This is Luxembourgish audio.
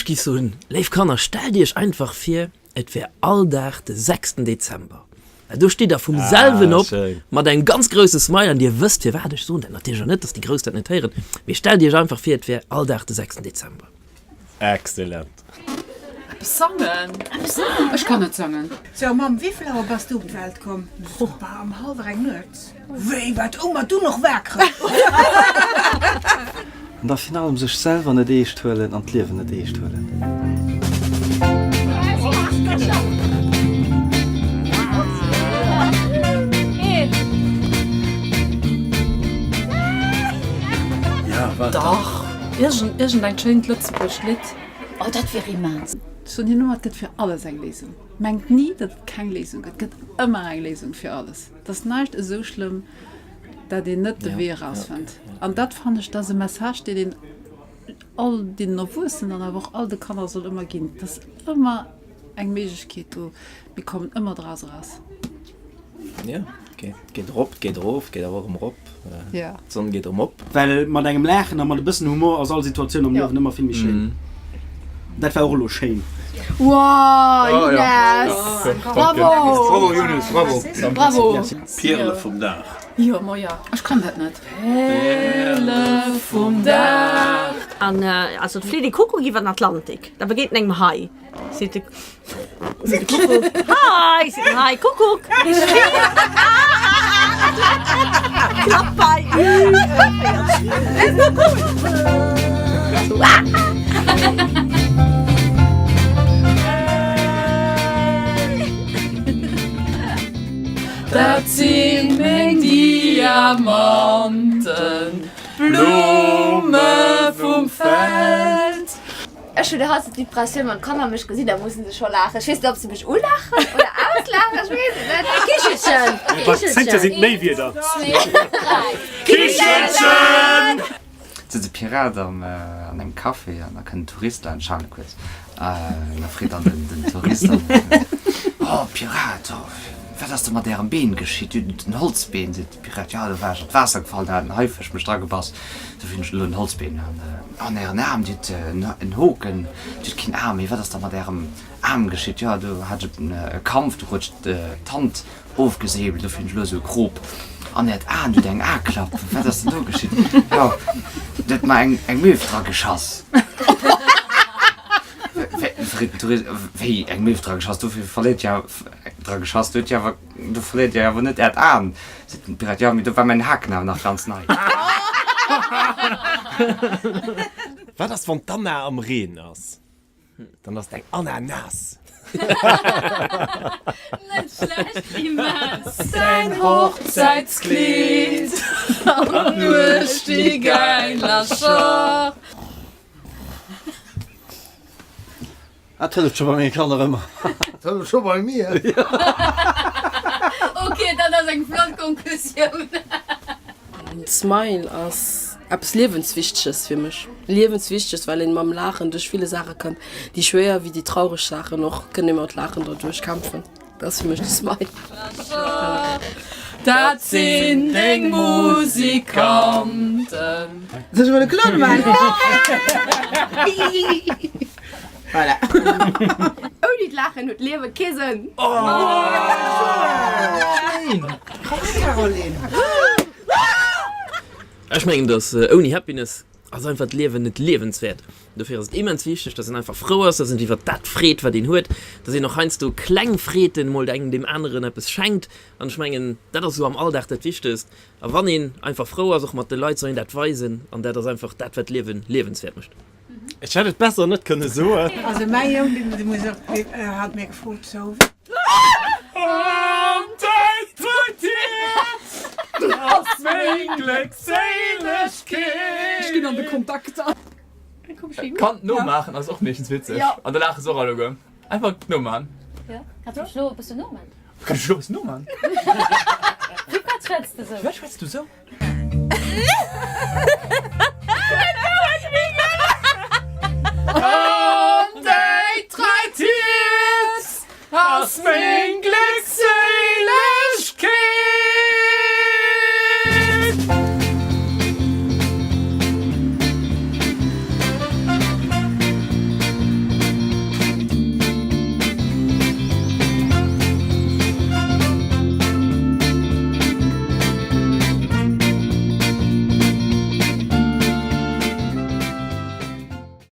Ech giff soen, léif Kanner, stellt iech einfach vir, et wär all Dag de sechsten Dezember. Well do steet der vum selwen op mat engem ganz grousse Smile an dir wësst firwat. Ech soen dat natierlech och net, dass déi Grouss dat net héieren, mee stellt iech einfach vir, et wär all Dag de sechsten Dezember. Excellent. Eppes sangen? Ech kann net sangen. Sou, Mamm, wéivill Auer bass du op d'Welt komm? Bah, ëm hallwer eng nuets. Wéi, wat? Oh, ma du nach wakereg! An da virun allem sech selwer net eescht huelen an d'Liewen net eescht huelen. Dach, iergend engt schéint lëtzebuergescht Lidd. Oh, dat wier immens. Ech soen hinnen ëmmer, et gëtt fir alles eng Léisung. Mengt ni, datt et keng Léisung gëtt. Et gëtt ëmmer eng Léisung fir alles. Et ass näischt esou schlëmm, dat een net de Wee erausfënnt. An dat fannen ech, dat ass e Message, deen een all deenen Erwuessenen an awer och all de Kanner soll ëmmer ginn. Et ass ëmmer eng Méiglechkeet do. Mir kommen ëmmer draus eraus. Jo, et geet erop, et geet erof, et geet awer och erëm erop. D'Sonn geet erëm op. Well mat engem Laachen a mat e bëssen Humor ass all Situatioun am Liewen ëmmer vill méi schéin. Dat war och elo schéin. Wow, Younes! Bravo! Bravo Younes, bravo! Bravo! D'Pirle vum Dag. Jo, ma jo, ech kann dat net. D'Pirle vum Dag. An also et flitt ee Kuckuck iwwer den Atlantik, da begéint en engem Hai. Seet de seet de Kuckuck, Hi! Seet den Hai, Kuckuck! Klapp bei! Dat sinn meng Diamanten, Blumme vum Feld. Ech hunn haut d'Impressioun, wann d'Kanner mech gesinn, da mussen se scho laachen. Ech weess net, ob se mech ulaachen oder auslaachen, ech weess et net. Kichelchen! Zénter sinn et méi Wierder. Kichelchen! Sëtzt e Pirat an engem Café an da kënnt en Tourist laanscht, Charles kuerz, an da freet dann den Tourist dann, Oh Pirat, oh wat ass da mat Ärem Been geschitt? Dir hutt en Holzbeen, seet de Pirat. Jo, do war ech an d'Waasser gefall, da hat en Haifësch mech dragebass, dofir hunn ech elo en Holzbeen. An Ären Aarm, Dir hutt en Hoken, Dir hutt keen Aarm méi, wat ass da mat Ärem Aarm geschitt? Jo, do hat ech e Kampf, do krut ech d'Hand Ofgesäbelt, dofir hunn ech elo esou e Krop. An äert Aen huet eng Aklapp, wat ass denn do geschitt? Jo, do huet mer eng Möw drageschass. Freet den Tourist, Wéi, eng Möw drageschass? Dofir verléiert Dir drageschass, do huet Dir awer, do verléiert Dir awer net äert Aen. Seet den Pirat, Jo, mee do war mäin Haken awer nach ganz nei. Wat ass, wann d'Anna am Reen ass? Dann ass et eng Ananas. Net schlecht, immens. Säin Hochzäitskleed an d'Nuecht déi Gäilercher. Dat hëlleft scho bei menge Kanner ëmmer. Dat hëlleft scho bei mir. Ok, dat ass eng flott Konklusioun. Smile ass eppes Liewenswichteges fir mech. Liewenswichteges, well een mam Laachen duerch ville Saache kënnt, déi schwéier wéi déi traureg Saachen och, kënnt ee mat Laachen derduerch kämpfen. Dat ass fir mech de Smile. Dat sinn deng Musikanten. Soll ech mol e Klon maachen? Voilà. Ouni d'Laachen huet d'Liewe kee Sënn. Schéin! Krass Caroline! Ech mengen, dass ouni Happiness ass einfach d'Liewen net liewenswäert. Dofir ass et immens wichteg, dass een einfach frou ass, dass een sech iwwert dat freet, wat een huet, dass een och heiansdo kleng Freeten mol engem deem aneren eppes schenkt. An ech mengen, dat ass esou am Alldag dat Wichtegst. A wann een einfach frou ass, och mat de Leit, soll een dat weisen. An dat ass einfach dat, wat d'Liewen liewenswäert mécht. Ech hätt et besser net kënne soen. Also mäi Jong, dee muss och, hat mir gefrot, sou. An däin treit Hierz ass meng Gléckséilegkeet. Ech ginn an de Kontakter. Kand nomaachen ass och meeschtens witzeg an da laache se och alleguer. Einfach nomaachen. Kanns du mech elo e bëssen nomaachen? Kann ech elo e bëssen nomaachen? Firwat schwätz de sou? Firwat schwätz du sou? An däi treit Hierz ass meng Gléckséilegkeet.